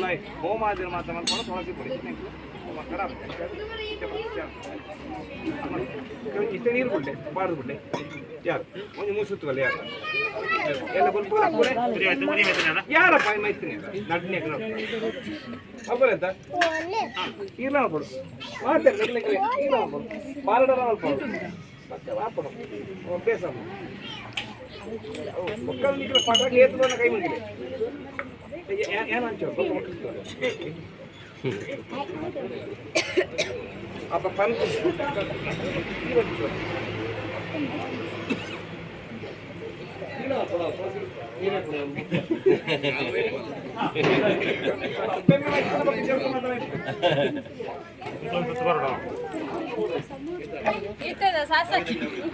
ಉಲಾಯಿ ಹೋಮಾದಿನ ಮಾತ್ರ ಮಲ್ಕೊಂಡು ತುಳಸಿ ಪುಡಿ ಹೋಮ ಖರಾಬ್. ಇಷ್ಟೇ ನೀರು ಬಿಡ್ಲೆ ಬಾರ್ದು ಬಿಡ್ಲೆ. ಯಾರು ಒಂದು ಮೂಸುತ್ತವಲ್ಲ ಯಾರು ಎಲ್ಲ ಬಲ್ಪು ಯಾರಪ್ಪ ಮೈತ್ರಿ ನಡ್ನೆ ಅಬ್ಬರ ಎಂತ ಇಲ್ಲ ಅನ್ಕೊಡು ಮಾತಾಡ ಇಲ್ಲ ಅನ್ಕೊಡು ಪಾಲಡ ಅನ್ಕೊಡು ಮತ್ತೆ ವಾಪಡು ಅಭ್ಯಾಸ ಮಕ್ಕಳು ನಿಖಿಲ ಪಟಾಕಿ ಏತು ಬಂದ ಕೈ ಮುಂದಿದೆ ಏನು ಅಂಚು ಅಪ್ಪ ಪಂತ.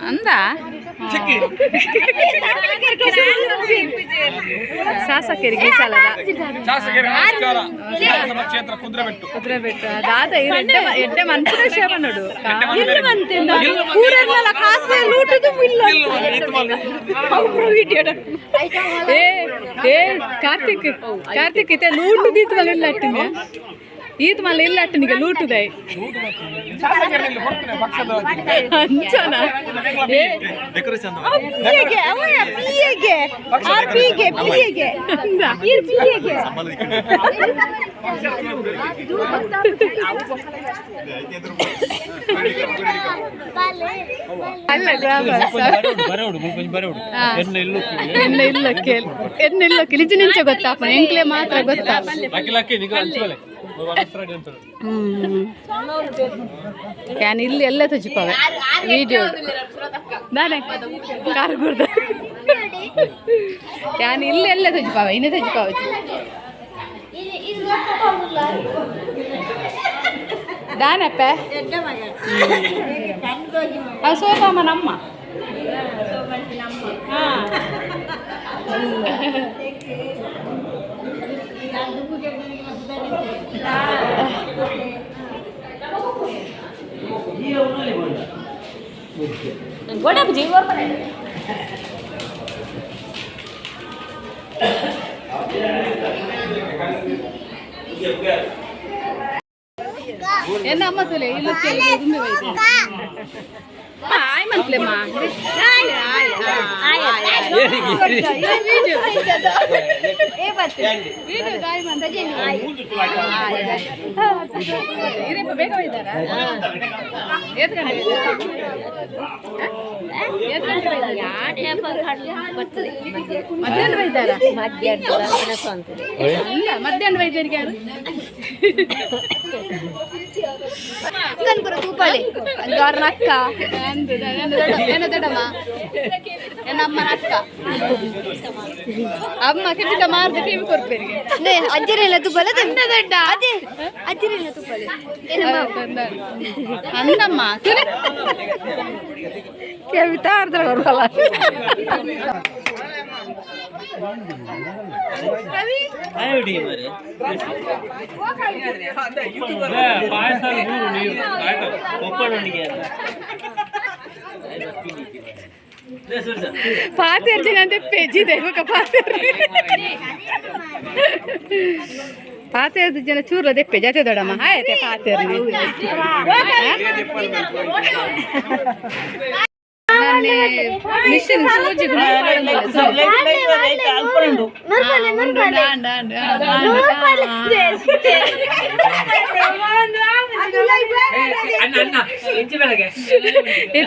ಅಂದ ಶಾಸಕರಿಗೆ ಸಾಲದ ಶಾಸಕರಿಗೆ ನಮಸ್ಕಾರ. ನಮ್ಮ ಕ್ಷೇತ್ರ ಕುದ್ರೆಬೆಟ್ಟು. ಕುದುರೆಬೆಟ್ಟು ದಾದ ಎಡ್ಡೆ ಎಡ್ಡೆ ಮನ್ಪುನ ಶೇವ ನೋಡು. ಏ ಏ ಕಾರ್ತಿಕ್ ಕಾರ್ತಿಕ್ ಇತ್ತೆ ಲೂಟುದೀತ್ ಮಲ್ಲ ಇಲ್ಲ ಅಟ್ಟಿನ ಈತ್ ಮಲ್ಲ ಇಲ್ಲ ಅಟ್ಟನಿಗೆ ಲೂಟುದೈ. ಶಾಸಕರಲ್ಲಿ ಕೊಡ್ತೇನೆ ಪಕ್ಷದ ಅಂಚನ ಏ ಅಂದ. ಅಲ್ಲ ಎನ್ನ ಇಲ್ಲ ಕೇಳಿ ಎನ್ನ ಇಲ್ಲ ಕಿಲಿಜಿ ನಿಂಚೆ ಗೊತ್ತಾಪ ಎಂಕ್ಲೆ ಮಾತ್ರ ಗೊತ್ತಾಪ. ಹ್ಮ್ ಯಾನ್ ಇಲ್ಲಿ ಎಲ್ಲ ತುಜಿಪವೆ ವಿಡಿಯೋ ನಾನೇ ಕಾರ್ ಗುರ್ದ ಯಾನ್ ಇಲ್ಲಿ ಎಲ್ಲ ತುಜಿಪವೆ ಇನ್ನೇ ತುಜಿಪವೆ ದಾನಪ್ಪ ಆ ಸೋಪಾಮ ನಮ್ಮ ಎನ್ನ ಅಮ್ಮ ತುಲೆ ಇಲ್ಲ ಆಯ್ ಮಂತ್ಲೆಮ್ಮ ಆಯ್ ಆಯ್ ಆಯ್ ವಿಡಿಯೋ ವಿಡಿಯೋ ಆಯ್ ಮಂತ್ ಇರಪ್ಪ ಬೇಗ ಹೋಯ್ತಾರಾ? ಏತ್ ಗಂಟೆ ಏತ್ ಗಂಟೆ ಮಧ್ಯಾಹ್ನ ಬೈದಾರಾ? ಅಲ್ಲ ಮಧ್ಯಾಹ್ನ ವೈದ್ಯರಿಗೆ ಯಾರು ತೂಪಾಲೆ ಅವ್ರನ್ನ ಅಕ್ಕ ಏನು ದೊಡ್ಡಮ್ಮ ನನ್ನ ಅಮ್ಮನ ಅಕ್ಕ ಅಮ್ಮ ಕಿವಿತ ಮಾರ್ದ ಟಿವಿ ಕೊರ್ಪೇರಿಗೆ. ಅಜ್ಜರೆಲ್ಲ ತೂಪಾಲೆ ದೊಡ್ಡ ಅದೇ ಅಜ್ಜರೆಲ್ಲ ತೂಪಾಲೆ. ಅಂದಮ್ಮ ಕೆವಿತಾ ಅರ್ಧ ಬರಲ್ಲ. ಪಾತೆರ್ಜಿನ ಅಂತ ಪೆಜ್ಜಿದೆ ಇವಾಗ ಪಾತೆರ್ ಪಾತೆರ್ದು ಜನ ಚೂರು ದೆಪ್ಪೆ ಜಾತೆ ದೊಡ್ಡಮ್ಮ ಆಯ್ತೆ ಪಾತೆರ್ನಿ ಮಿಷನ್ ಸೂಜಿ.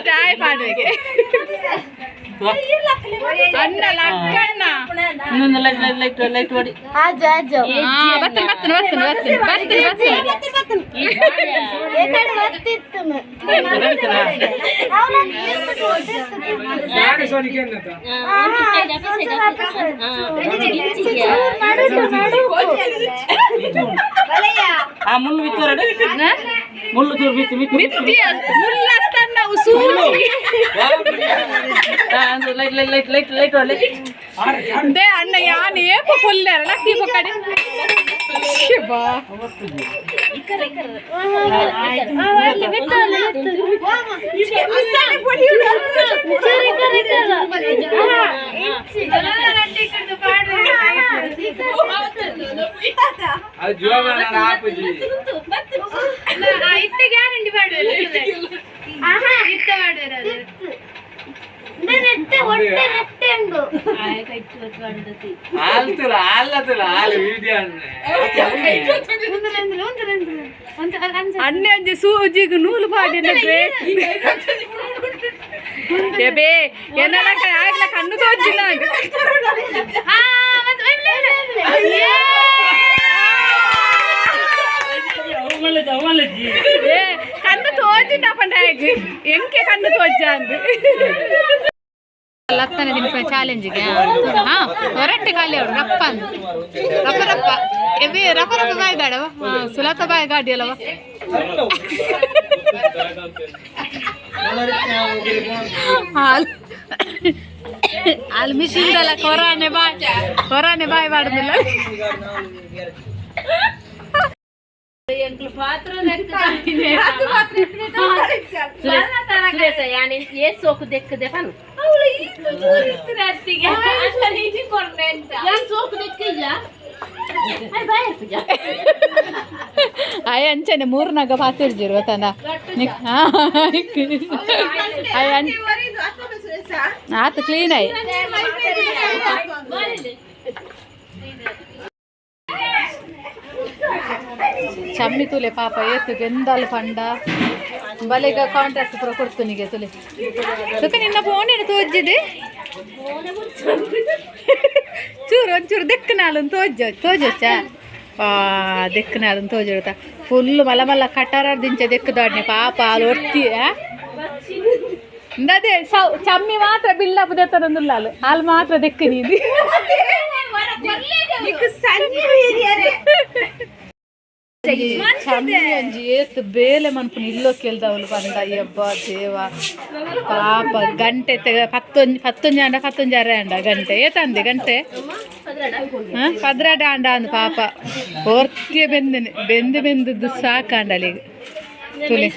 ತಾಯಿ ಪಾಡುವೆಗೆ ಅಣ್ಣ ಲಕ್ಕಣ್ಣ. ಹಾ, ಬರ್ತೇನೆ ಬರ್ತೇನೆ ಬರ್ತೇನೆ ಬರ್ತೇನೆ ಬರ್ತೇನೆ ಬರ್ತೇನೆ. ಆ ಮುಳ್ಳು ಬಿತ್ತುವರಡು ಮುಳ್ಳು ಚೂರು ಬಿತ್ತು ಬಿತ್ತು. ಮಿತ್ತಿ ಮುಲ್ಲತ್ತನ್ನ ಸೂಜಿ. Light light light light light ಒಳ್ಳೆ. They ಅಣ್ಣ ಯಾನ್ ಏಪ ಪುಲ್ಲೆರ ಲಕ್ಕಿ ಪೊಕ್ಕಡೆ. ಅಬ್ಬಾ ಅಣ್ಣೆ ಒಂಜಿ ಸೂಜಿಗ್ ನೂಲು ಪಾಡಿನ ಗ್ರೇಟ್ ಬೇ ಏನೆಲ್ಲ ಆಗ್ಲ ಕಣ್ಣು ತೋಜಿಲ್ಲ. ಕಣ್ಣು ತೋಜಿಂಡ ಪಂಡ ಎಂಕೆ ಕಣ್ಣು ತೋಜ ಅಂದು ಲತ್ತನೆ ದಿನ ಚಾಲೆಂಜಿಗೆ. ಹಾ ಹೊರಟ್ಟೆ ಖಾಲಿ ಅವಳು ರಪ್ಪ ಅಂದು ರಪ್ಪ ರಪ್ಪ ಎವಿ ರಪ್ಪ ರಪ್ಪ ಬಾಯ್ ಗಾಡವ ಸುಲತ ಬಾಯ್ ಗಾಡಿ ಅಲ್ಲವ. ಹಾಲು ಅಲ್ಲಿ ಮಿಷಿನ್ದಲ್ಲ ಕೊರಾನೆ ಬಾಯ್ ಕೊರಾನೆ ಬಾಯ್ ಮಾಡುದಿಲ್ಲ. ಅಯ್ಯ ಅಂಚನೆ ಮೂರ್ನಾಗ ಪಾತಿರ್ಜಿರುವ ತನ ಆತ ಕ್ಲೀನ್ ಆಯ್. ಚಮ್ಮಿ ತುಲೆ ಪಾಪ ಏತು ಬೆಂದಲ್ ಪಂಡ ಬಲೆಗ ಕಾಂಟ್ರಾಕ್ಟ್ ಪೂರ ಕೊಡ್ತು ತುಲೆ. ಸುಖ ನಿನ್ನ ಫೋನ್ ಏನು ತೋಜ್ಜಿದೆ ಚೂರು ಒಂಚೂರು ದೆಕ್ಕನಾಲನ್ನು ತೋಜ ತೋಜೊಚ್ಚ ಆ ದೆಕ್ಕನಾಲನ್ನು ತೋಜೊಡ್ತ ಫುಲ್ ಮಲ್ಲ ಮಲ್ಲ ಕಟಾರ ದಿಂಚ ದೆಕ್ಕದಾಡ್ನೆ ಪಾಪ ಅಲ್ಲಿ ಒರ್ತಿ. ಅದೇ ಸೌ ಚಮ್ಮಿ ಮಾತ್ರ ಬಿಲ್ಡಪ್ ದೆತ್ತನೊಂದುಲ್ಲ ಅಲ್ಲಿ ಮಾತ್ರ ದೆಕ್ಕ ನೀನು. ಚಮ್ಮಿ ಒಂಜಿ ಏತ್ ಬೇಲೆ ಮನ್ಪುನ ಇಲ್ಲೋ ಕೇಳ್ದವಳು ಪಂಡ ಅಯ್ಯಬ್ಬ ದೇವ ಪಾಪ ಗಂಟೆ ಪತ್ತೊಂಜಿ ಪತ್ತೊಂಜಿ ಅಂಡ ಪತ್ತೊಂಜಿ ಅರೆ ಅಂಡ ಗಂಟೆ ಏತಂದೆ ಗಂಟೆ ಪದ್ರಾಡ ಅಂಡ ಅಂದ್ ಪಾಪ ಒರ್ತಿಯ ಬೆಂದನೆ ಬೆಂದು ಬೆಂದದ್ದು ಸಾಕಾಂಡ ಅಲ್ಲಿಗೆ ತುಲೆ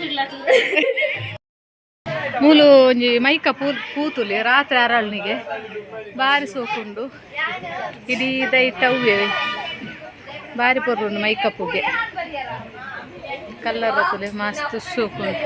ಮೂಲು ಒಂಜಿ ಮೈಕ ಪೂ ಪೂತುಲೆ ರಾತ್ರಿ ಅರಳ್ನಿಗೆ ಬಾರಿ ಸೋಕುಂಡು ಇಡೀ ದೈಟ ಹೂವೆ ಬಾರಿ ಪೊರ್ಲುಂಡು ಮೈಕ ಪೂಗೆ ಕಲ್ಲರ್ ತುಲೆ ಮಸ್ತ್ ಸೋಕುಂಡು.